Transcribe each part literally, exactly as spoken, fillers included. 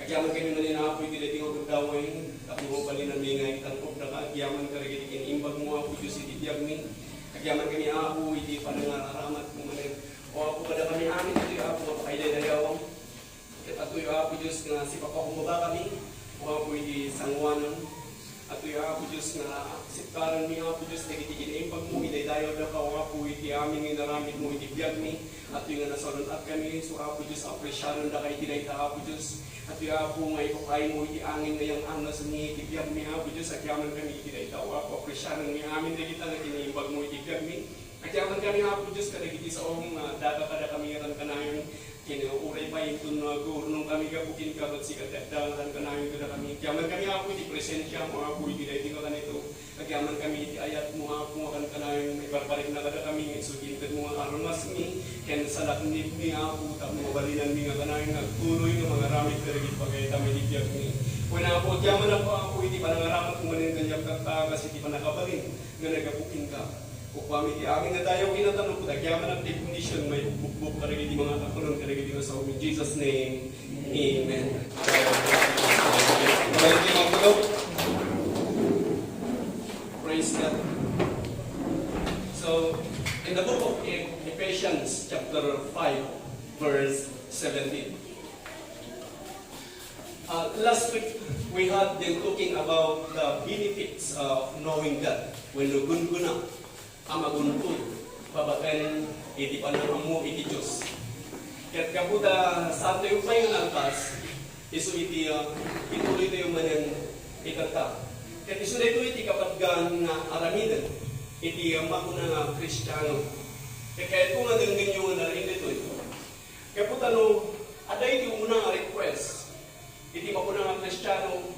Agyaman kami manen, Apo, iti daytoy nga gundaway, tapno mabalinanmi nga itangkokdaka. Agyaman kadagiti kiniimbagmo, Apo Dios, iti biagmi. Agyaman kami, Apo, iti panangaramatmo manen. O Apo, kadakami amin ditoy, Apo, nga pakaidaydayawam. Ket adtoy, Apo Dios, nga sipapakumbaba kami, o Apo, iti sangoanam. Adtoy, Apo Dios, nga akseptaranmi, Apo Dios, dagiti kinaimbagmo, idaydayawdaka, o Apo, iti amin nga inaramidmo iti biagmi. Adtoy nga nasaruno-atkami, so Apo Dios, apresiarendaka iti dayta, Apo Dios. Adtoy, Apo, nga ipapaymo iti angin nga yang-angasmi iti biagmi, Apo Dios, agyaman kami iti dayta, o Apo, apresiarenmi amin dagita nga kinaimbagmo iti biagmi. Agyaman kami, Apo Dios, kadagiti saom nga adda kadakami nga kankanayon, ken uray pay inton nga agurnong kami gapu kenka, ket sika ti adda nga kankanayon kadakami. Agyaman kami, Apo, iti presensiam, Apo, iti daytoy nga kanito. Agyaman kami iti ayatmo, Apo, nga kankanayon, ibarbarikna kadakami nga isu ti intedmo nga arngasmi ken salaknibmi, Apo, tapno mabalinanmi nga kanayon nga agtuloy nga mangaramid kadagiti pagayatami iti biagmi. Wen, Apo, agyaman, Apo, Apo, iti panangaramatmo manen kaniak tatta, kas iti pannakabalin nga naggapu kenka. Upami ti amin nga dayaw ken natanok, agyaman ti bendision, maibukbok kadagiti mga kapunon, kadagiti nga sao. In Jesus' name, amen. Balik ti mga pulong. Praise God. So, in the book of E-, Ephesians chapter five, verse seventeen. Uh, last week, we had been talking about the benefits of knowing God. Wenno gungguna a maguntod babaen iti panangammo iti Dios. Ket gapu ta saantayo pay nga nalpas, isu iti, ah, ituloytayo manen itatta. Ket isu daytoy iti kapadgan nga aramiden iti, ah, makuna nga Kristiano. Ket kayatko nga denggenyo nga nalin daytoy. Gapu ta no, adda iti umuna nga request iti makuna nga Kristiano,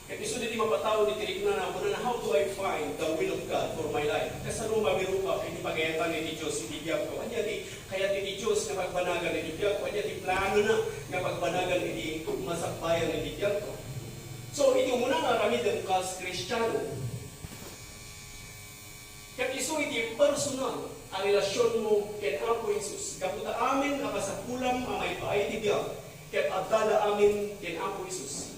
ket isu daytoy mapatawag iti riknana, kunana, "How do I find the will of God for my life?" Kasano mabiruka iti pagayatan iti Dios iti biagko? Ania ti kayat iti Dios nga pagbanagan iti biagko? Ania ti planona nga pagbanagan iti masakbayan iti biagko? So, iti umuna nga aramiden kas Kristiano, ket isu iti personal a relasionmo ken Apo Jesus, gapu ta amin a kasapulam a maipaay ti biag, ket addada amin ken Apo Jesus.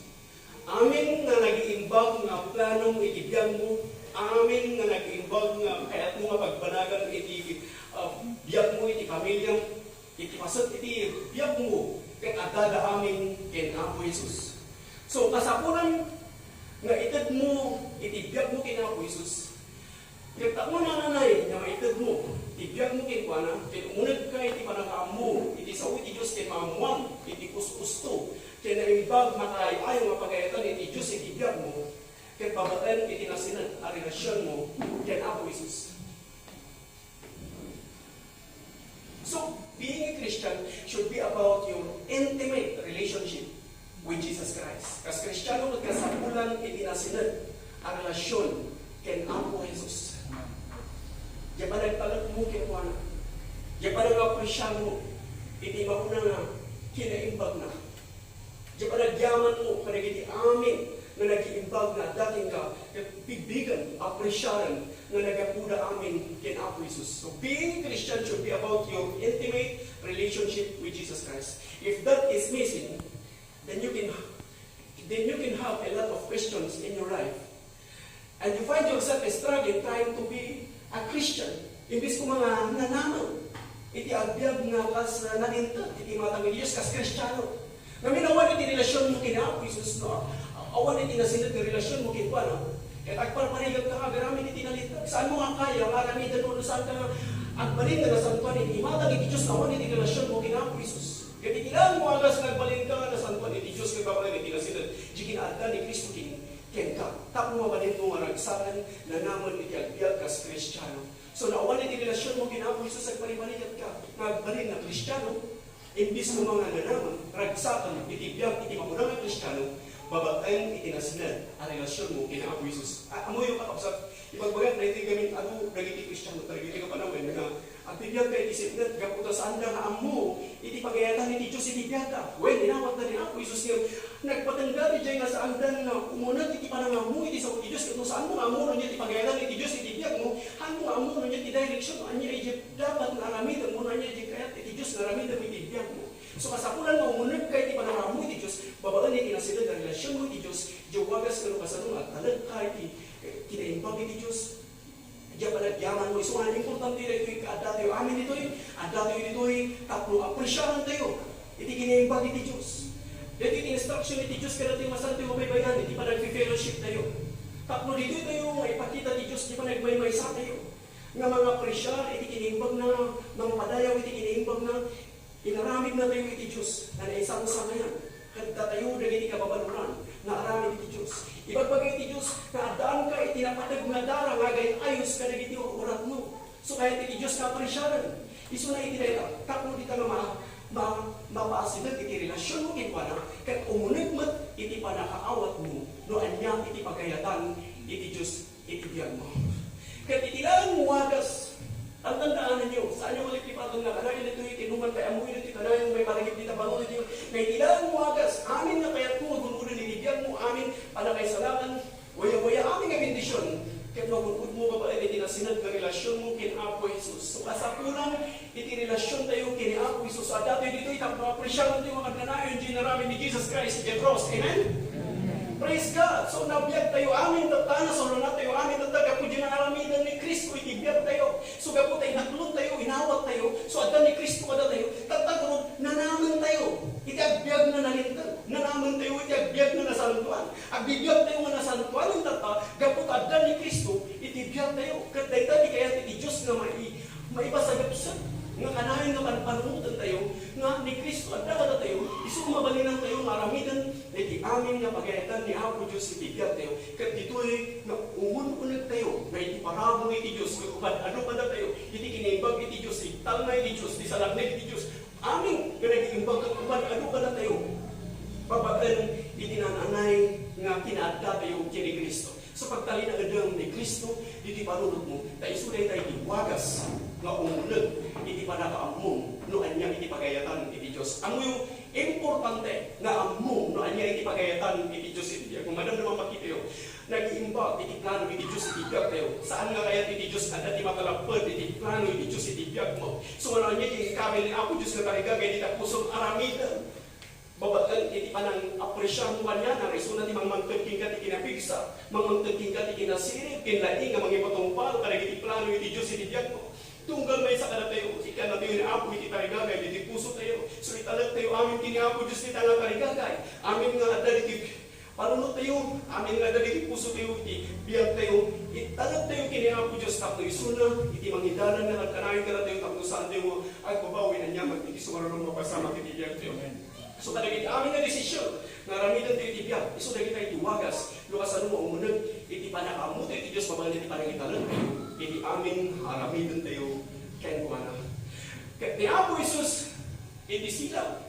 Amin nga nagiimbag nga planom iti biagmo, amin nga nagiimbag nga kayatmo nga pagbanagan iti, ah, biagmo, iti pamiliam, iti paset iti biagmo, ket addada amin ken Apo Jesus. So, kasapulan nga itedmo iti biagmo ken Apo Jesus, ket tapno nananay nga maitedmo ti biagmo kenkuana, ket umunegka iti panangaammo iti sao iti Dios ken maammoan iti us-usto ken naimbag makaay-ayo nga pagayatan iti Dios iti biagmo, ket babaen iti nasined a relasionmo ken Apo Jesus. So, being a Christian should be about your intimate relationship with Jesus Christ. Kas Kristiano, ket kasapulan iti nasined a relasion ken Apo Jesus. Diay panagtalekmo kenkuana. Diay panangapresiarmo iti makuna nga kinaimbagna. Diay panagyamanmo kadagiti amin nga nagiimbag nga adda kenka, ket bigbigen, apresiaren nga naggapuda amin ken Apo Jesus. So, being Christian should be about your intimate relationship with Jesus Christ. If that is missing, then you can, then you can have a lot of questions in your life. And you find yourself struggling trying to be a Christian. Imbes koma nga nanaman iti agbiag nga kas, ah, nalinteg iti imatang iti Dios kas Kristiano. Ngamin, awan iti relasionmo ken Apo Jesus, no? Awan iti nasined nga relasionmo kenkuana. Ket agparparigatka nga agaramid iti nalinteg. Saanmo nga kaya nga aramiden no saanka nga agbalin nga nasantoan iti imatang iti Dios, awan iti relasionmo ken Apo Jesus. Ket iti laeng mo a gas nga agbalinka nga nasantoan iti Dios ket babaen iti nasined, diay kinaadda ni Cristo ken kenka, tapno mabalinmo nga ragsaken, nanaman iti agbiag kas Kristiano. So, no awan iti relasionmo ken Apo Jesus, agparibarigatka nga agbalin nga Kristiano, imbes koma nga nanaman, ragsaken iti biag iti makuna nga Kristiano, babaen iti nasined a relasionmo ken Apo Jesus. A-, ammoyo, kakabsat, ibagbagak daytoy gamin adu dagiti Kristiano, dagiti kapanawen nga agbibiagka iti sipnget, gapu ta saanda nga ammo iti pagayatan iti Dios iti biagda. Wen, inawatda ni Apo Jesus nga nagpatengga diay nga saanda nga umuneg iti panangammo iti sao ti Dios, ket no saanmo nga ammo no ania ti pagayatan iti Dios iti biagmo, saanmo nga ammo no ania ti direksion, no ania idiay dapat nga aramidem, no ania idiay kayat iti Dios nga aramidem iti biagmo. So, kasapulan nga umunegka iti panangammo iti Dios, babaen iti nasideg a relasionmo iti Dios, diay wagas nga no kasano nga agtalekka iti, eh, kinaimbag iti Dios. Diay panagyamanmo, isu nga importante daytoy, adda tayo amin ditoy, adda tayo ditoy, tapno apresiaran tayo iti kinaimbag iti Dios. Daytoy ti instruction iti Dios kadatayo nga santo nga baybay-an, iti panagfe-fellowship tayo. Tapno ditoy tayo nga ipakita ti Dios, diay panagmaymaysa tayo. Nga mangapresiar iti kinaimbagna, mangpadayaw iti kinaimbagna, inaramidna tayo iti Dios nga naisangsangayan. Ket datayo dagiti kababaloran nga aramid iti Dios. Ibagbaga iti Dios nga addaanka iti napateg nga dara nga agay-ayos kadagiti ur-uratmo. So, kayat iti Dios nga apresiaran. Isuna iti dayta, tapno dita nga ma-, ma-, mapaasideg iti relasionmo kenkuana, ket umuneg met iti pannakaawatmo no ania iti pagayatan iti Dios iti biagmo. Ket iti laeng wagas, tantandaananyo, saanyo nga liplipaton nga kanayon ditoy iti numan kay ammoyo ditoy kanayon may paragip dita bangon iti, nga iti laeng wagas, amin nga kayatmo nga gun-oden iti biagmo, amin pannakaisalakan, waya-waya amin nga bendision, ket magun-odmo babaen iti nasinag nga relasionmo ken Apo Jesus. So, kasapulan, iti relasiontayo ken ni Apo Jesus. Adda tayo ditoy tapno apresiarantayo nga kanayon diay inaramid ni Jesus Christ iti krus. Amen? Praise God! So, nabiag tayo amin tatta, nasalunattayo amin tatta, gapu diay naaramidan ni Cristo iti biagtayo. So, gapu ta inaklontayo, inawattayo, so, adda ni Cristo kadatayo, tatta, garud, nanamentayo iti agbiag nga nalinteg. Nanamentayo iti agbiag nga nasantoan. Agbibiagtayo nga nasantoan tatta, gapu ta adda ni Cristo iti biagtayo. Ket dayta ti kayat iti Dios nga mai-, maipasagepsep nga kanayon nga panpanunotentayo nga ni Cristo adda kadatayo, isu mabalinantayo nga aramiden dagiti amin nga pagayatan ni Apo Dios iti biagtayo. Ket ditoy nga umun-unegtayo nga iti parabur iti Dios, ket upan-adu kadatayo iti kinaimbag iti Dios, iti talna iti Dios, iti salaknib iti Dios, amin nga nag-iimbag ket upan-adu kadatayo babaen iti naan-anay nga kinaaddatayo ken ni Cristo. So, pagtalinaedem ni Cristo ditoy panunotmo, ta isu dayta iti wagas nga umuneg iti pannakaammom no ania iti pagayatan iti Dios. Ammoyo, importante nga ammom no ania iti pagayatan iti Dios iti biagmo. Madamdama makitayo, nag-iimbag iti plano iti Dios iti biagtayo. Saan nga kayat iti Dios adda ti makalapped iti plano iti Dios iti biagmo. So, no ania ti inkabil ni Apo Dios nga tarigagay dita pusom, aramidem. Babaen iti panang-apresiarmo kaniana, isuna ti mangmangted kenka ti kinapigsa, mangmangted kenka ti kinasirib, ken laeng nga mangipatungpal kadagiti plano iti Dios iti biagmo. Tunggal maysa kadatayo, ikannatayo ni Apo iti tarigagay iti pusotayo. So, italektayo amin ken ni Apo Dios dita nga tarigagay. Amin nga adda ditoy panunotayo, amin nga adda ditoy pusotayo, iti biagtayo, italektayo ken ni Apo Dios tapno isuna iti mangidalan nga agkanayon kadatayo tapno saantayo nga agbabawi aniaman iti sumaruno nga pasamak iti biagtayo. Amen. So, kadagiti amin nga desisyon nga aramidentayo iti biag, isu dagita iti wagas no kasano nga umuneg iti pannakaammotayo iti Dios babaen iti panangitalek iti amin nga aramidentayo kenkuana. Ket ni Apo Jesus iti silaw,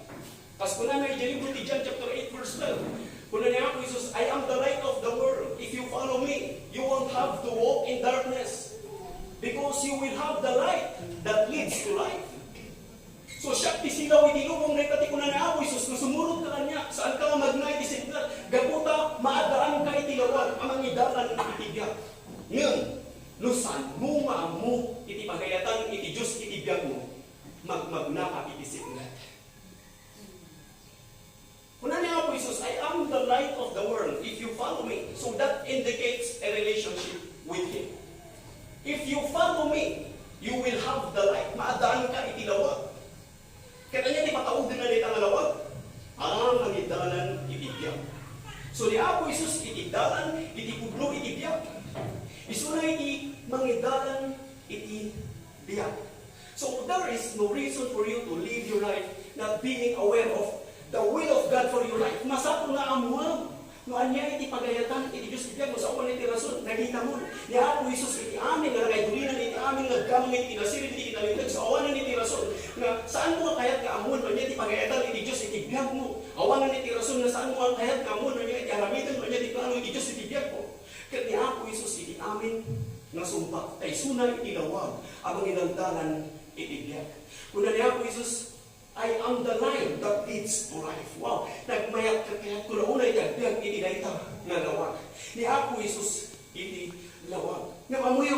kas kunana iti libro ti John chapter eight verse twelve, kuna ni Apo Jesus, "I am the light of the world. If you follow me, you won't have to walk in darkness because you will have the light that leads to life." So, siak ti silaw iti lubong, dayta ti kuna ni Apo Jesus, no sumurotka kaniak, saanka nga magna iti sipnget, gapu ta maaddaanka iti lawag a mangidalan iti biag. Ngem, no saanmo nga ammo iti pagayatan iti Dios iti biagmo, magmagnaka iti sipnget. Kuna ni Apo Jesus, "I am the light of the world. If you follow me," so that indicates a relationship with Him. "If you follow me, you will have the light." Maaddaanka iti lawag. Ket ania ti pataudenna dayta nga lawag? A mangidalan iti biag. So, ni Apo Jesus iti dalan, iti pudno, iti biag. Isuna iti mangidalan iti biag. So, there is no reason for you to live your life not being aware of the will of God for your life. Masapul nga ammoam no ania iti pagayatan iti Dios iti biagmo. Sa awan iti rason, nakitamon. Ni Apo Jesus iti amin nga nakaidurinan, iti amin nga aggamang iti kinasirib iti kinalinteg. So, awanen iti rason nga saanmo nga kayat nga ammoen no ania iti pagayatan iti Dios iti biagmo. Awanen iti rason nga saanmo nga kayat nga ammoen no ania iti aramiden, no ania iti plano iti Dios iti biagmo. Ket ni Apo Jesus iti amin nga sungbat, ta isuna iti lawag a mangidaldalan iti biag. Kuna ni Apo Jesus, "I am the light that leads to life." Wow! Nagmayat ket kayatko nga una iti agbiag iti dayta nga lawag. Ni Apo Jesus iti lawag. Ngem ammoyo,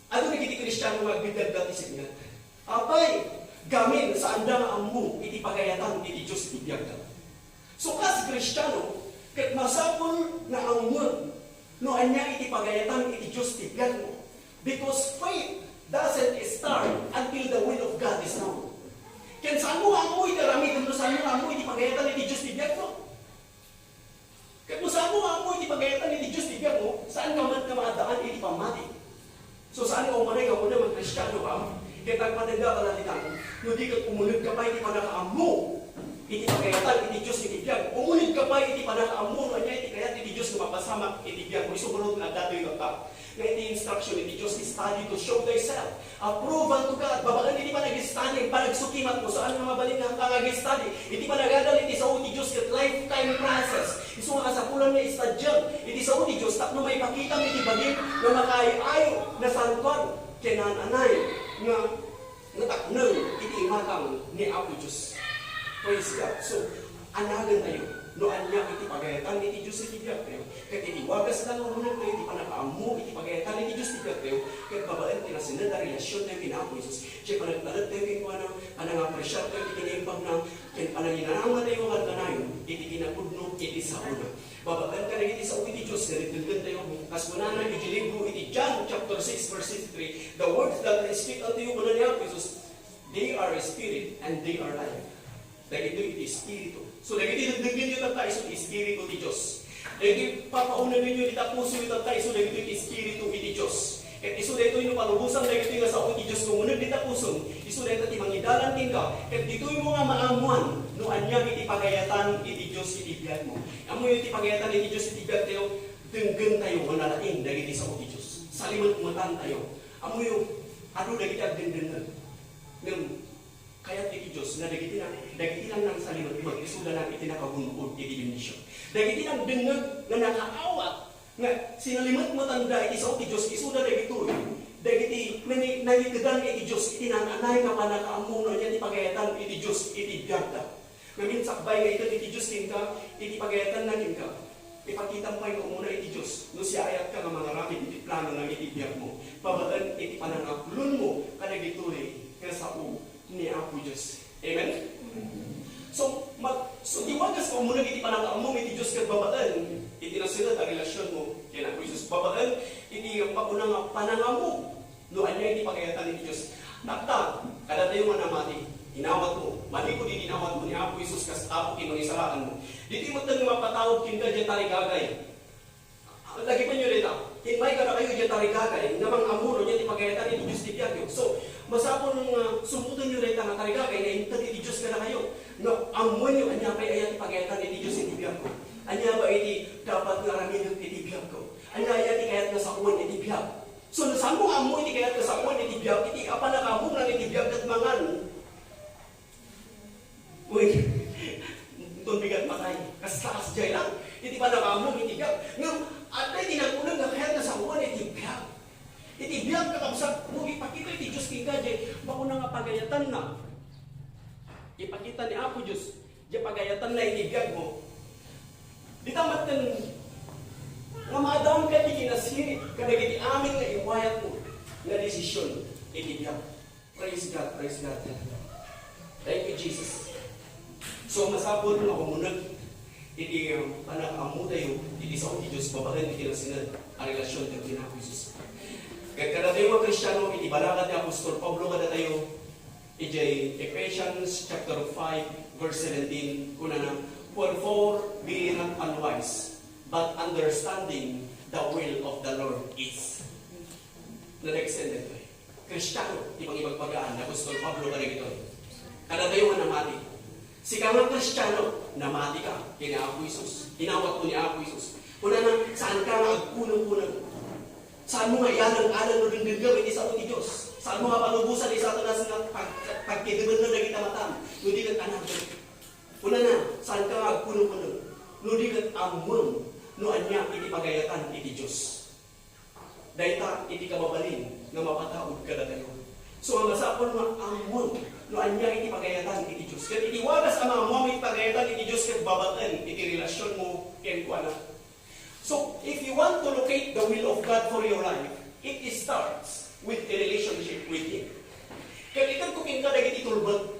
adu dagiti Kristiano nga agbiddadda ti sipnget. Apay, gamin, saanda nga ammo iti pagayatan iti Dios iti biagda. So, kas Kristiano, ket masapul nga ammoen no ania iti pagayatan iti Dios ti biagmo. Because faith doesn't start until the will of God is known. Ken saanmo nga ammo iti aramidem no saanmo nga ammo iti pagayatan iti Dios ti biagmo. Ket no saanmo nga ammo iti pagayatan iti Dios ti biagmo, saan ka met nga maaddaan iti pammati. So, saan nga umanay nga kunam nga Kristiano ka? Ket agpateg ka, kalatitan, no di ket umuneg ka pay iti pannakaammo iti pagayatan iti Dios iti biag. Umuneg ka pay iti pannakaammo no ania iti kayat iti Dios nga mapasamak iti biag. Isu ngarud nga adda toy nga, nga iti instruction iti Dios, study to show thyself approval to God. Babaen iti panag-study, panagsukimat mo, saan nga mabalin nga ag-study. Iti panagadal iti sao ti Dios ket lifetime process. Isu nga kasapulan nga istadiam iti sao ti Dios tapno maipakitam iti bagim nga makaay-ayo, nasantoan, ken naan-anay nga natakneng iti imatang ni Apo Dios. Praise God. So, anagentayo no ania iti pagayatan iti Dios iti biagtayo. Ket iti wagas nga umunegtayo iti pannakaammo iti pagayatan iti Dios iti biagtayo, ket babaen ti nasened a relasiontayo ken Apo Jesus, ket panagtalektayo kenkuana, panangapresiartayo iti kinaimbagna, ken pananginanamatayo nga kanayon iti kinapudno iti saona. Babaen kadagiti sao iti Dios nga dengdengtayo, kas kunana iti libro iti John chapter six verse fifty-three, "The words that I speak unto you," kuna ni Apo Jesus, "they are spirit and they are life." Dagitoy iti espiritu. So, dagiti dengdengyo tatta, isu ti espiritu ti Dios. Dagitoy papaunegenyo dita pusoyo tatta, isu dagitoy ti espiritu iti Dios. Ket isu daytoy no palubosan dagitoy nga sao ti Dios nga umuneg dita pusom, isu dayta ti mangidalan kenka. Ket ditoymo nga maammoan no ania iti pagayatan iti Dios iti biagmo. Ammoyo iti pagayatan iti Dios iti biagtayo, denggentayo nga nalaing dagiti sao ti Dios. Salimetmetantayo. Ammoyo, adu dagiti agdengdengngeg. Ngem, kayat iti Dios nga dagiti na, dagiti lang nangsalimetmet, isuda lang iti nakagun-od iti bendision. Dagiti nagdengngeg nga nakaawat, nga sinalimetmetanda iti sao ti Dios, isuda dagitoy dagiti nangi-, nangikedan iti Dios iti naan-anay nga pannakaammo no ania ti pagayatan iti Dios iti biagda. Ngamin, sakbay nga ited iti Dios kenka, iti pagayatanna kenka, ipakitam pay nga umuna iti Dios no siayatka nga mangaramid iti planona iti biagmo, babaen iti panangaklonmo kadagitoy nga sao ni Apo Dios. Amen? So, mag-, so, ti wagas nga umuneg iti panangammom iti Dios ket babaen iti nasened a relasionmo ken Apo Jesus. Babaen iti pagkuna nga panangammom no ania iti pagayatan iti Dios. Tatta, kadatayo nga namati, inawatmo, manipud iti inawatmo ni Apo Jesus kas Apo ken Mangisalakanmo. Ditoy metten nga mapatawag kenka diay tarigagay. Lagipenyo dayta, immay kadakayo diay tarigagay nga mangam-ammo no ania ti pagayatan iti Dios ti biagyo. So, masapul nga sumutenyo dayta nga tarigagay nga inted iti Dios kadakayo. Nga ammoenyo ania pay aya ti pagayatan iti Dios iti biagko. Ania ba iti dapat nga aramidek iti biagko? Ania aya ti kayat nga saoen iti biag? So, no saanmo nga ammo iti kayat nga saoen iti biag, iti apan nga ammo iti biag ket mangan. Uy, inton bigat matay, kas, kas jay lang, iti panangammom iti biag. Ngem, adda iti nagkuneg nga kayat nga saoen iti biag. Iti biag, kakabsat, no ipakita iti Dios kenka, jay, bakuna nga pagayatanna. Ipakita ni Apo Dios, jay pagayatanna iti biagmo. Dita metten, nga maaddaanka iti kinasirit, kadagiti amin nga iwayatmo, nga desisyon, iti biag. Praise God, praise God. Thank you, Jesus. So, masapul nga umuneg iti, um, panangammom tayo iti sao ti Dios babaen iti nasened a relasion tayo ken Apo Jesus. Ket kadatayo nga Kristiano, iti balakat ni Apostol Pablo kadatayo, idiay Ephesians chapter five, verse seventeen, kunana, "Wherefore, be not unwise, but understanding the will of the Lord is." Nadagsen daytoy. Kristiano ti pangibagbagaan ni apostol Pablo kadagitoy. Kadatayo nga namati. Sika nga Kristiano, namati ka ken ni Apo Jesus. Inawat ko ni Apo Jesus. Kunana, saan ka nga agkunong-kunong? Saan mo nga iyalang-alang no dengdengngem iti sao ti Dios? Saan mo nga palubosan ti sao nga pag-, pagkidemenna dagiti matam? No di ket anagem. Kunana, saan ka nga agkunong-kunong? No di ket ammoem no ania iti pagayatan iti Dios. Dayta iti kababalin nga mapataud kadatayo. So, nga masapul nga ammoem no ania iti pagayatan iti Dios. Ket iti wagas a maammoam iti pagayatan iti Dios ket babaen iti relasionmo kenkuana. So, if you want to locate the will of God for your life, it starts with a relationship with Him. Ket itedko kenka dagiti tulbek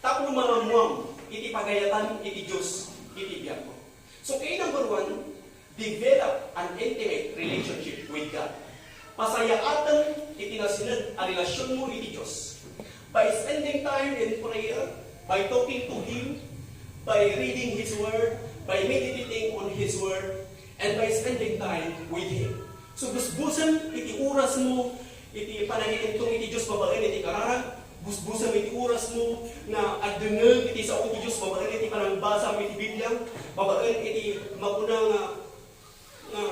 tapno maammoam iti pagayatan iti Dios. iti biagmo. So, kay number one, develop an intimate relationship with God. Pasayaaten iti nasined a relasionmo iti Dios by spending time in prayer, by talking to Him, by reading His Word, by meditating on His Word, and by spending time with Him. So, busbusem iti orasmo iti panagitungtong iti Dios babaen iti kararag, busbusem iti orasmo nga agdengngeg iti sao ti Dios babaen iti panangbasam iti Biblia, babaen iti makuna nga, nga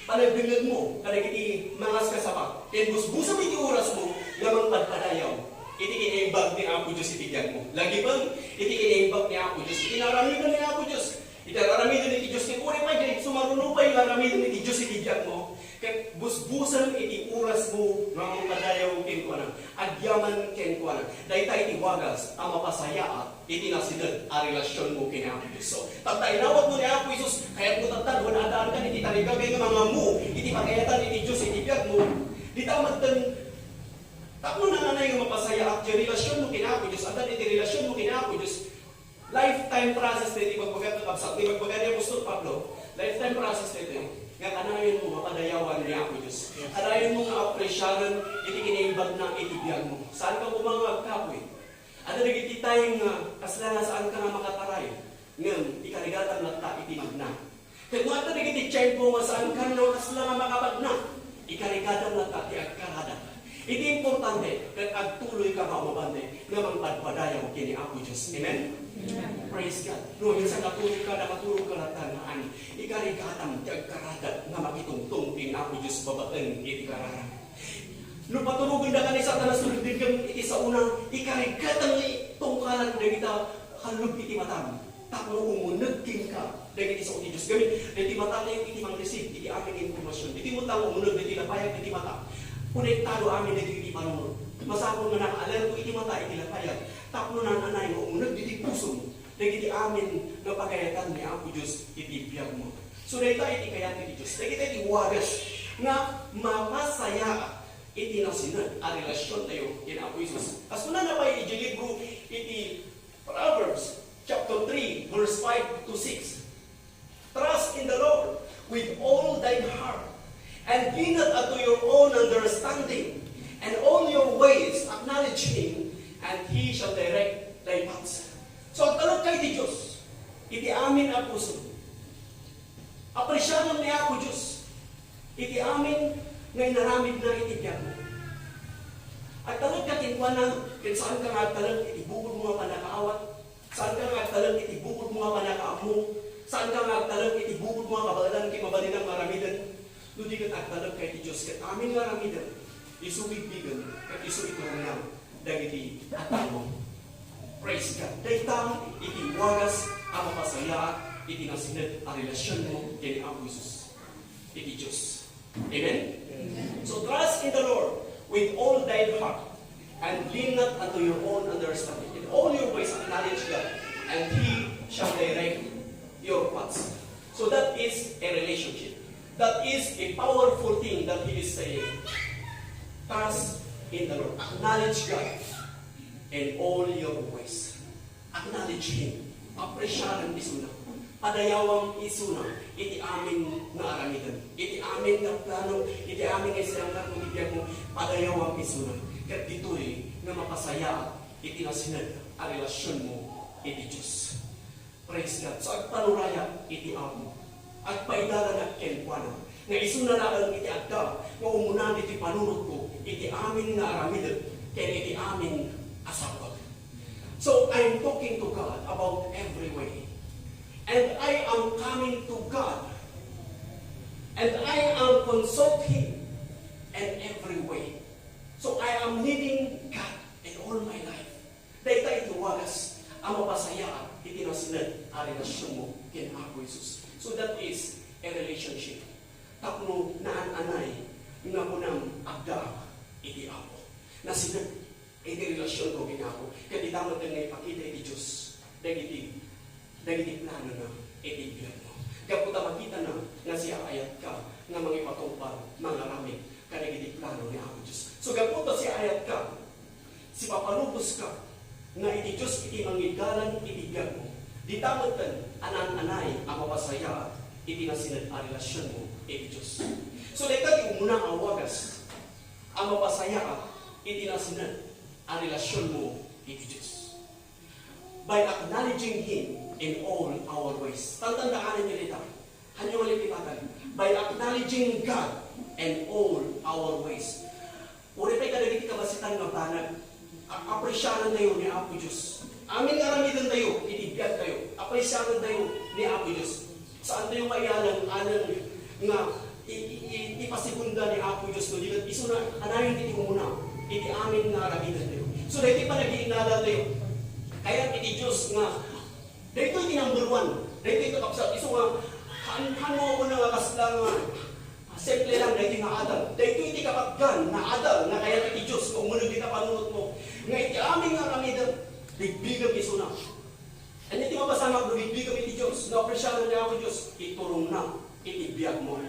panagdengngegmo kadagiti mangaskasaba. Ken busbusem iti orasmo nga mangpadpadayaw iti kinaimbag ni Apo Dios iti biagmo. Lagipen iti kinaimbag ni Apo Dios, iti naaramiden ni Apo Dios. Iti aramiden iti Dios, ket uray pay di sumaruno pay nga aramiden iti Dios iti biagmo. Ket busbusem iti orasmo nga mangpadayaw kenkuana, agyaman kenkuana. Dayta iti wagas a mapasayaat iti nasined a relasionmo ken Apo Dios. So, tatta inawatmo ni Apo Jesus, kayatmo tatta, no addaankan iti tarigagay nga mangammo iti pagayatan iti Dios iti biagmo. Dita metten, tapno nananay nga mapasayaat ti relasionmo ken Apo Dios, addan iti relasionmo ken Apo Dios, lifetime process daytoy, ibagbaga, kabsat ni ibagbaga ni Apostol Pablo, lifetime process daytoy, nga kanayon mo nga padayawan ni Apo Dios. Kanayon mo nga apresiaren iti kinaimbagna iti biagmo. Saanka koma nga agkapoy. Adda dagiti time nga kasla nga saanka nga makataray, ngem ikarigatan latta iti magna. Ket no adda dagiti tiempo nga saanka nga kasla nga makapagna, ikarigatan latta ti agkaradak. Iti importante, ket agtuloyka nga umabante nga mangpadpadayaw ken ni Apo Dios. Amen? Amen. Praise God. No, minsan natulogka, nakaturogka latta nga, ani, ikarigatan ti agkaradak nga makitungtong ken ni Apo Dios babaen iti kararag. No paturogenda ken ni Satanas, no dengngem iti saona, ikarigatan nga tungkalan dagita kallub iti matam. Tapno umuneg kenka dagiti sao ti Dios. Gamin, dagiti matatayo iti pang-receive iti amin nga impormasyon. Iti met nga umuneg dagiti lapayag iti mata, konektado amin dagiti panunot. Masapul nga naka-alerto iti mata iti lapayag tapno naan-anay nga umuneg dagiti pusom dagiti amin nga pagayatan ni Apo Dios iti biagmo. So, dayta iti kayat iti Dios. Dagita iti wagas nga mapasayaat iti nasined a relasiontayo ken Apo Jesus. Kas kunana pay iti libro iti Proverbs chapter three, verse five to six. Trust in the Lord with all thine heart, and lean not unto your own understanding. And all your ways acknowledge him, and he shall direct thy paths. So, agtalekka iti Dios iti amin a puso. Apresiaten ni Apo Dios iti amin nga inaramidna iti biagmo. Agtalekka kenkuana, ken saanka nga agtalek iti bukodmo nga pannakaawat, saanka nga agtalek iti bukodmo nga pannakaammo, saanka nga agtalek iti bukodmo nga kabaelan ken mabalinam nga aramiden, no di ket agtalekka iti Dios ket amin nga aramidem, isu bigbigen, ket isu iturongna dagiti tao. Praise God. Dayta iti wagas a mapasayaat iti nasined a relasionmo ken ni Apo Jesus, iti Dios. Amen? Amen. So trust in the Lord with all thine heart, and lean not unto your own understanding. In all your ways acknowledge God, and He shall direct your paths. So that is a relationship. That is a powerful thing that He is saying. Trust in the Lord. Acknowledge God in all your ways. Acknowledge Him. Apresiaren isuna. Padayawam isuna iti amin nga aramiden, iti amin nga plano, iti amin nga isayangkatmo iti biagmo. Padayawam isuna. Ket ditoy nga mapasayaat iti nasined a relasionmo iti Dios. Praise God. So, agpanurayak iti Apo. Agpaidalanak kenkuana nga isuna laeng iti adda nga umuna ditoy panunotko iti amin nga aramidek ken iti amin a sabak. So, I'm talking to God about every way. And I am coming to God. And I am consulting in every way. So, I am needing God in all my life. Dayta iti wagas a mapasayaat iti nasined a relasionmo ken Apo Jesus. So that is a relationship. Tapno naan-anay nga kunam, "Addaak iti Apo." Nasined iti relasionko ken Apo. Ket dita met nga ipakita iti Dios dagiti, dagiti planona iti biagmo. Gapu ta makitana nga siya ayatka nga mangipatungpal, mangaramid kadagiti plano ni Apo Dios. So, gapu ta siya ayatka, sipapaluboska nga iti Dios iti mangidalan iti biagmo. Dita metten Anaan-anay a mapasayaat iti nasined a relasionmo iti Dios. So, dayta ti umuna a wagas a mapasayaat iti nasined a relasionmo iti Dios. By acknowledging Him in all our ways. Tandaan dayta. Ania nga lipatan? By acknowledging God in all our ways. Uray pay kadagiti kabasitan nga banag, a-, apresiarantayo ni Apo Dios. Amin nga aramidentayo iti biagtayo, apresiarantayo ni Apo Dios. Saantayo nga ialang-alang nga i-, i-, i-, ipasegunda ni Apo Dios, no di ket isuna kanayon iti umuna iti amin nga aramidentayo. So, daytoy panagiinnadatayo. Kayat iti Dios nga Daytoy ti number one. Daytoy ti kakabsat. Isu nga, han-, han mo una nga kasla nga simple lang, daytoy nga adal. Daytoy ti kapatgan nga adal nga kayat iti Dios nga umuneg iti panunotmo. Nga iti amin nga aramidem, bigbigem isuna. Ania ti mapasamak no bigbigem iti Dios, no apresiaram ni Apo Dios? Iturongna iti biagmo.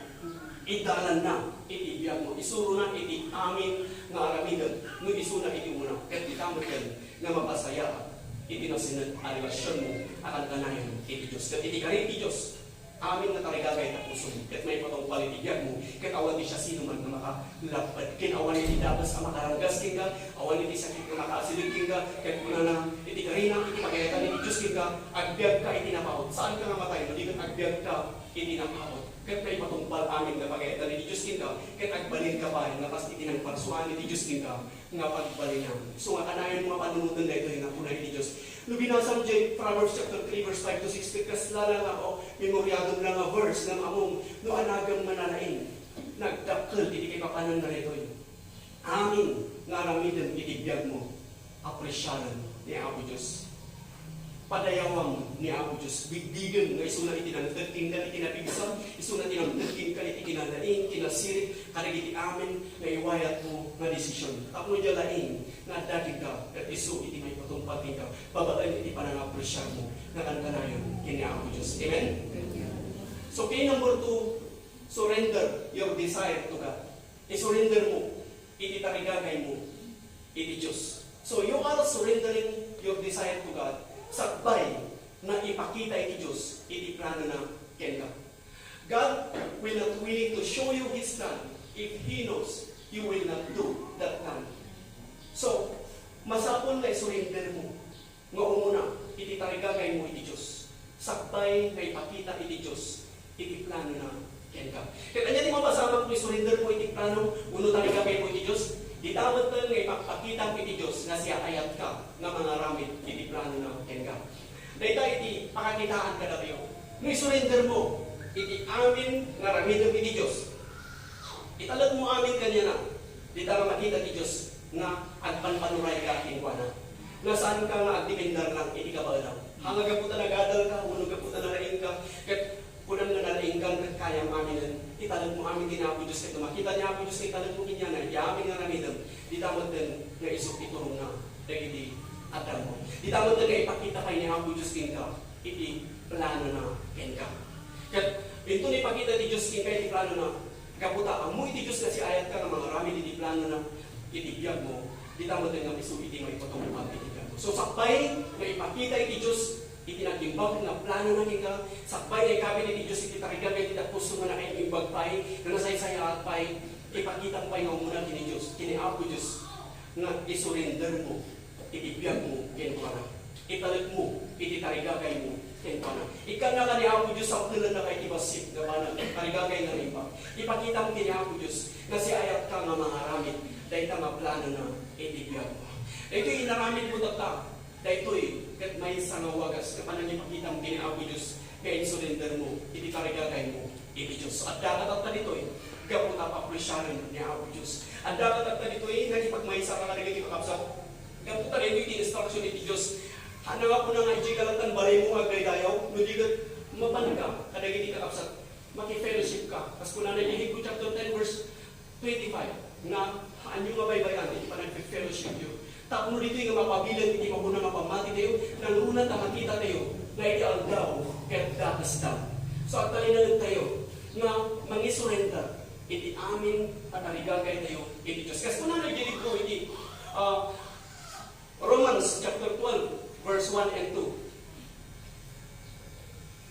Idalanna iti biagmo. Isurona iti amin nga aramidem, no isuna iti umuna. Ket dita metten nga mapasayaat iti nasined a relasionmo a kankanayon iti Dios. Ket iti kari ti Dios, amin nga tarigagay ta pusom, ket maipatungpal iti biagmo, ket awan ti siasinoman nga makalapped, ken awan iti dagus a makaranggas kenka, awan iti sakit nga makaasilig kenka, ket kunana iti karina, iti pagayatan iti Dios kenka, agbiagka iti napaut. Saanka nga matay, no di ket agbiagka iti napaut. Ket maipatungpal amin nga pagayatan iti Dios kenka, ket agbalinka pay nga kas iti nangparsuaan iti Dios kenka, nga pagbalinam. Isu nga kanayon nga panunoten daytoy nga kuna iti Dios. No binasam diay Proverbs chapter three, verse five to six, ket kasla la nga, o, memoriadem la nga verse nga ammom, no anagem nga nalaing, nagdakkel iti kaipapananna daytoy. Amin nga aramidem iti biagmo, apresiaren ni Apo Dios. Padayawam ni Apo Dios. Bigbigem nga isuna iti nangted kenka iti napigsa, isuna ti nangted kenka iti kinalaing, kinasirik, kadagiti amin nga iwayatmo nga desisyon. Tapno diay laing nga adda kenka, ket isu iti maipatungpal kenka babaen iti panangapresiarmo nga kankanayon ken ni Apo Dios. Amen? So, key number two, surrender your desire to God. Isurrender mo iti tarigagaymo iti Dios. So, you are surrendering your desire to God, sakbay nga ipakita iti Dios iti planona kenka. God will not willing to show you His plan if He knows you will not do that plan. So, masapul nga isurrender mo nga umuna iti tarigagaymo iti Dios, sakbay nga ipakita iti Dios iti planona kenka. Ket ania ti mapasamak no isurrender mo iti plano wenno tarigagaymo iti Dios? Dita metten nga ipakpakitam iti Dios nga siak ayatka nga mangaramid iti planona kenka. Dayta iti pakakitaan kadatayo. No isurrender mo iti amin nga aramidem iti Dios, italek mo amin kaniana, dita nga makita ti Dios nga agpanpanurayka kenkuana. Nga saanka nga agdepender lang iti kabaelam. Haan nga gapu ta nagadalka, wenno gapu ta nalaingka, ket kunam nga nalaingkan ket kayam aminen, italek mo amin ken Apo Dios, ket no makita ni Apo Dios nga italek mo kaniana iti amin nga aramidem, dita metten nga isu iturongna dagiti addamo. Dita metten nga ipakita pay ni Apo Dios kenka iti planona kenka. Ket inton ipakita ti Dios kenka iti planona, gapu ta ammo iti Dios nga siak ayatka nga mangaramid iti planona iti biagmo, dita metten nga isu iti maipatungpal iti biagmo. So, sakbay nga ipakita iti Dios iti nag-imbag nga planona kenka, sakbay nga ikabit iti Dios iti tarigagay ti dakes nga naimbag pay, nga nasaysayaat pay, ipakitam pay nga umuna ken ni Dios, ken ni Apo Dios, nga isurrender mo iti biagmo kenkuana. Italek mo iti tarigagaymo kenkuana. Ikkannaka ni Apo Dios, sapnelennaka iti bassit nga banag, tarigagay nga naimbag. Ipakitam ken ni Apo Dios nga siak ayatka nga mangaramid dayta nga planona iti biagmo. Daytoy inaramidmo tatta, daytoy ket maysa nga wagas nga panangipakitam ken ni Apo Dios nga insurrender mo iti tarigagaymo iti Dios. Addaka tatta ditoy gapu ta paapresiaren ni Apo Dios. Addaka tatta ditoy nga ipagmaysaka kadagiti kakabsat. Gapu ta daytoy ti instruction iti Dios. Haan nga kuna nga idiay kalattan balaymo nga agdaydayaw, no di ket mapanka kadagiti kakabsat, makifellowshipka. Kas kunana iti Hebreo chapter ten, verse twenty-five, nga haanyo nga baybay-an iti panagfellowshipyo. Tapno ditoy nga mapabileg iti mapuna nga pammatitayo, nangruna ta makitatayo nga iti aldaw ket dakesda. So, agtalinaedtayo nga mangisurrender iti amin a tarigagaytayo iti Dios. Kas kunana iti libro iti, ah, Romans chapter twelve, verse one and two.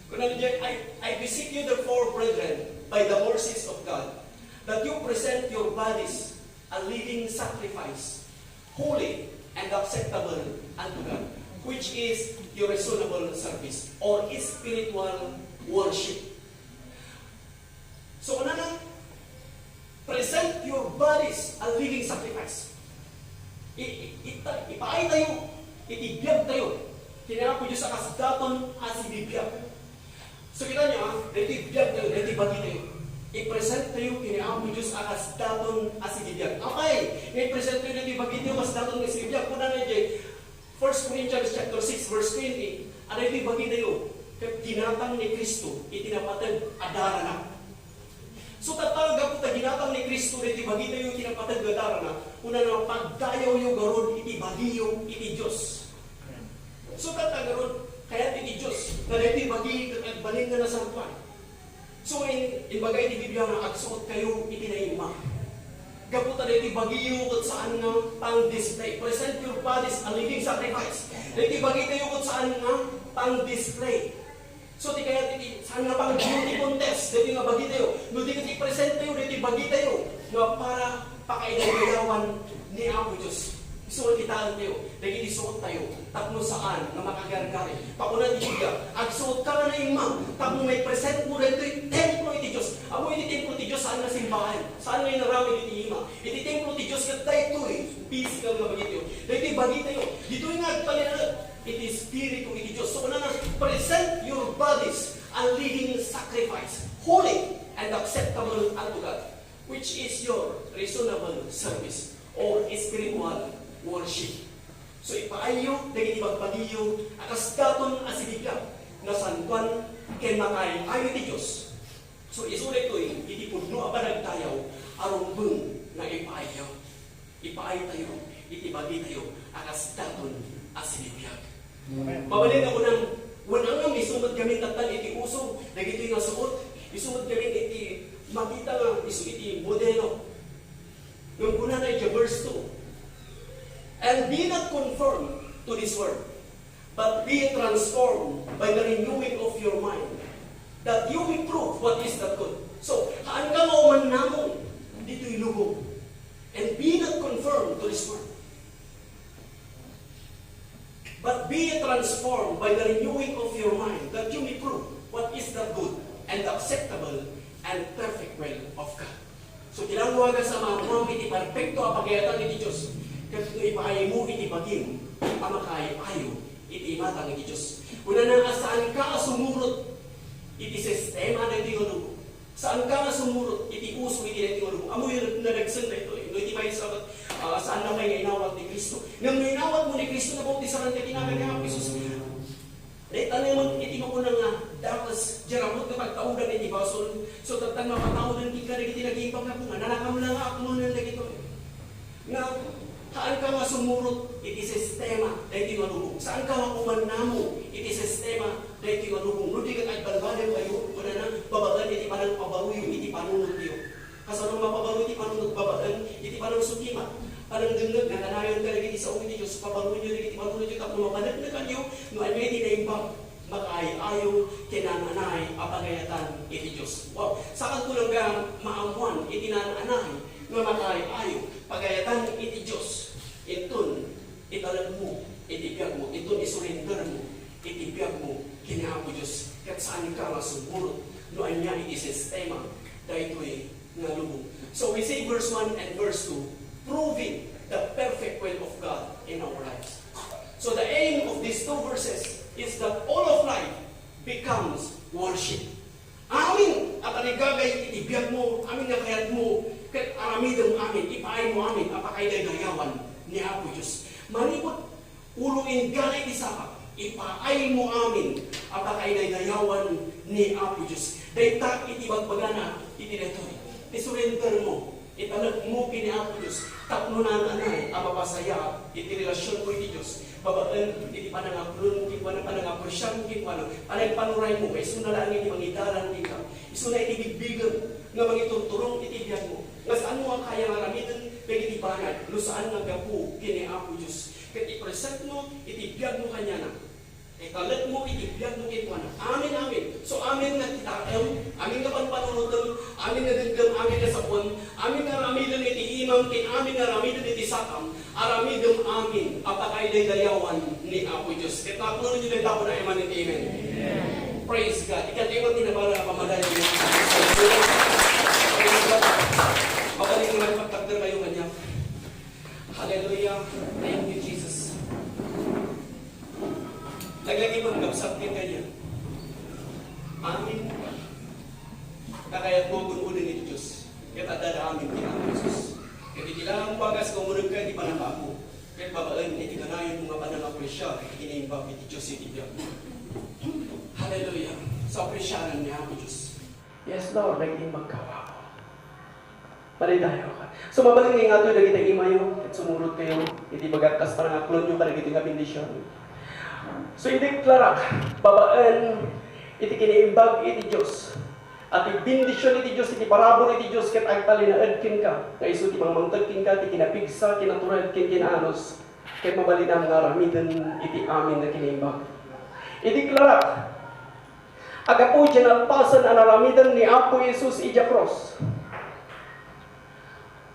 Kunana diay, I, I beseech you therefore, brethren, by the mercies of God, that you present your bodies a living sacrifice, holy and acceptable unto God, which is your reasonable service or spiritual worship. So, kunana, present your bodies a living sacrifice. I, i, ita, ipaay tayo, iti biag tayo, ken ni Apo Dios a kas daton a sibibiag. So, kita niyo, ah, daytoy biag tayo, daytoy bagi tayo. I-present tayo ken ni Apo Dios a kas daton a sibibiag. Apay, nga i-present tayo daytoy bagi tayo kas daton a sibibiag. Kunana diay, First Corinthians chapter six, verse twenty, a daytoy bagi tayo, ket ginatang ni Cristo iti napateg a darana. So, tatta, gapu ta ginatang ni Cristo daytoy bagi tayo iti napateg a darana, kunana, pagdayawyo garud iti bagiyo iti Dios. So, tatta, garud, kayat iti Dios nga daytoy bagi ket agbalin nga nasantoan. So, in, imbaga iti Biblia nga agsuot kayo iti naimbag. Gapu ta daytoy bagiyo ket saan nga pang-display. Present your bodies a living sacrifice. Daytoy bagi tayo ket saan nga pang-display. So, ti kayat iti, saan nga pang-beauty contest daytoy nga bagi tayo. No di ket i-present tayo daytoy bagi tayo nga para pakaidaydayawan ni Apo Dios. Isu nga kitaentayo dagiti suottayo tapno saan nga makagargari. Ta kuna ti Biblia, agsuotka nga naimbag tapno maipresentmo daytoy templo iti Dios. Ammo iti templo ti Dios, saan nga simbahan, saan nga inaramid iti ima. Iti templo ti Dios ket daytoy physical nga bagitayo. Daytoy bagitayo. Ditoy nga agpalianag iti Espiritu iti Dios. So, kunana, present your bodies a living sacrifice, holy and acceptable unto God, which is your reasonable service or spiritual worship. So, ipaayyo dagiti bagbagiyo a kas daton a sibibiag, nasantoan ken makaay-ayo ti Dios. So, isu daytoy iti pudno a panagdayaw a rumbeng nga ipaayyo. Ipaay tayo iti bagitayo a kas daton a sibibiag. Amen. Mabalin nga kunam, wen angam isu met gamin tattan iti uso dagitoy nga suot, isu met gamin iti makita nga isu iti modelo. Ngem kunana iti verse two, "And be not conformed to this world, but be transformed by the renewing of your mind, that you may prove what is that good." So, haanka nga umannamong ditoy lubong. "And be not conformed to this world, but be transformed by the renewing of your mind, that you may prove what is that good and acceptable and perfect will of God." So, kinangwagas a maammoam iti perfecto a pagayatan iti Dios, ket no ipaaymo iti bagim a makaay-ayo iti imatang iti Dios. Kunana a saanka a sumurot iti sistema daytoy nga lubong. Saanka nga sumurot iti uso iti daytoy nga lubong. Ammoyo, nadagsen daytoy. No iti maysa, ah, saanna pay nga inawat ni Cristo. Ngem no inawatmo ni Cristo, nabautisaranka iti nagan ni Apo Jesus. Dayta naman iti makuna nga dakes, diay ammok nga pagtaudan iti basol. So, tatta, mapataudan kenka dagiti naging pagkabunga. Nanakam la nga akmonen dagitoy. Nga, haanka nga sumurot iti sistema daytoy nga lubong. Saanka nga umannamo iti sistema daytoy nga lubong. No di ket agbalbaliwkayo, kunana, babaen iti panangpabaroyo iti panunotyo. Kasano nga mapabaro iti panunot? Babaen iti panangsukimat, panangdengngeg, nga kanayon kadagiti sao iti Dios, pabaroenyo dagiti panunotyo tapno mapaneknekanyo no ania iti naimbag, makaay-ayo ken naan-anay a pagayatan iti Dios. Wow! Saan ko lang nga maammoan iti naan-anay nga makaay-ayo pagayatan iti Dios. Inton italekmo iti biagmo, inton isurendermo iti biagmo ken ni Apo Dios, ket saanka nga sumurot no ania iti sistema daytoy nga lubong. So we see verse one and verse two proving the perfect will of God in our lives. So the aim of these two verses is that all of life becomes worship. Amin a tarigagay iti biagmo, amin nga kayatmo, ket aramidem amin, ipaaymo amin a pakaidaydayawan ni Apo Dios. Manipud ulo inggana iti sapa, ipaaymo amin a pakaidaydayawan ni Apo Dios. Dayta iti bagbagana iti daytoy. Isurendermo, italekmo ken ni Apo Dios tapno naan-anay a mapasayaat iti relasionmo iti Dios. Babaen iti panangaklon kenkuana, panangapresiam kenkuana, panagpanuraymo, isuna laeng iti mangidalan kenka, isuna iti bigbigem nga mangiturturong iti biagmo. Nga saanmo a kaya nga aramiden dagiti banag no saan nga gapu ken ni Apo Dios. Ket ipresentmo iti biagmo kaniana. Italekmo iti biagmo kenkuana. Amin, amin. So, amin nga kitaem, amin nga panpanunotem, amin nga demdem, amin nga sapon, amin nga aramiden iti imam, ken amin nga aramiden iti sakam, aramidem amin a pakaidaydayawan ni Apo Dios. Ket napuno niyo dayta, amen, amen. Praise God. Ikan ti man tinabara a pamadayo. Praise God. Mabalin nga makipagtagder kayo kanya. Hallelujah. Thank you, Jesus. Laglagipen, kabsat ken kaniak. Amin. Kakayatmo kun-oden iti Dios. Ket adda amin ti Apo Jesus. Ket iti langit bagas, kauneg ka iti pananggapu. Ket babaen iti kanayon nga panangapresiar iti kinaimbag iti Dios iti biag. Hallelujah. So, apresiaran ni Apo Dios. Yes, Lord, nag-imbag ka, Apo. Malidayaw ka. So, mabalin nga ingatoy dagiti imayo, ket sumurot kayo, iti bagak kas panangaklonyo kadagiti nga bendision. So, indiklarak, babaen, iti kinaimbag iti Dios. Iti bendision iti Dios, iti parabur iti Dios, ket agtalinaed kenka, nga isu ti mangmangted kenka, ti kinapigsa, kinatured, ken kinaanus, ket mabalinam nga aramiden iti amin nga kinaimbag. Indiklarak, Agapu, diay nalpasen a naramiden ni Apo Jesus idiay krus.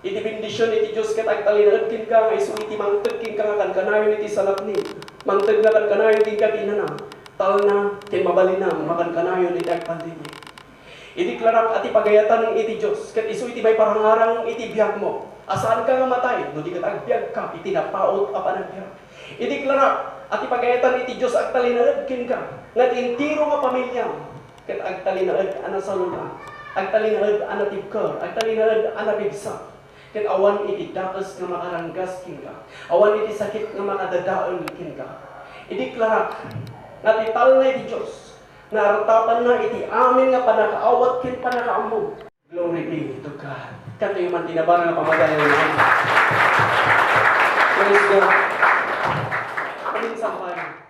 Iti bendision iti Dios ket agtalinaed kenka nga isu iti mangted kenka nga kankanayon iti salaknib. Mangted nga kankanayon kenka ti inana, talna, ken mabalinam nga kankanayon iti agpaltibi. Idiklarak a ti pagayatan iti Dios ket isu iti maiparangarang iti biagmo. A saanka nga matay no di ket agbiagka iti napaut a panagbiag. Idiklarak a ti pagayatan iti Dios agtalinaed kenka, nga ti entero nga pamiliam ket agtalinaed a nasaluna, agtalinaed a natibker, agtalinaed a napigsa, ket awan iti dakes nga makaranggas kenka, awan iti sakit nga makadadael kenka. Idiklarak nga ti talna iti Dios nga artapanna iti amin nga pannakaawat ken pannakaammo. Glory be to God. Katoy man ti nabara nga pamadayo. Praise God. Amin, sampay.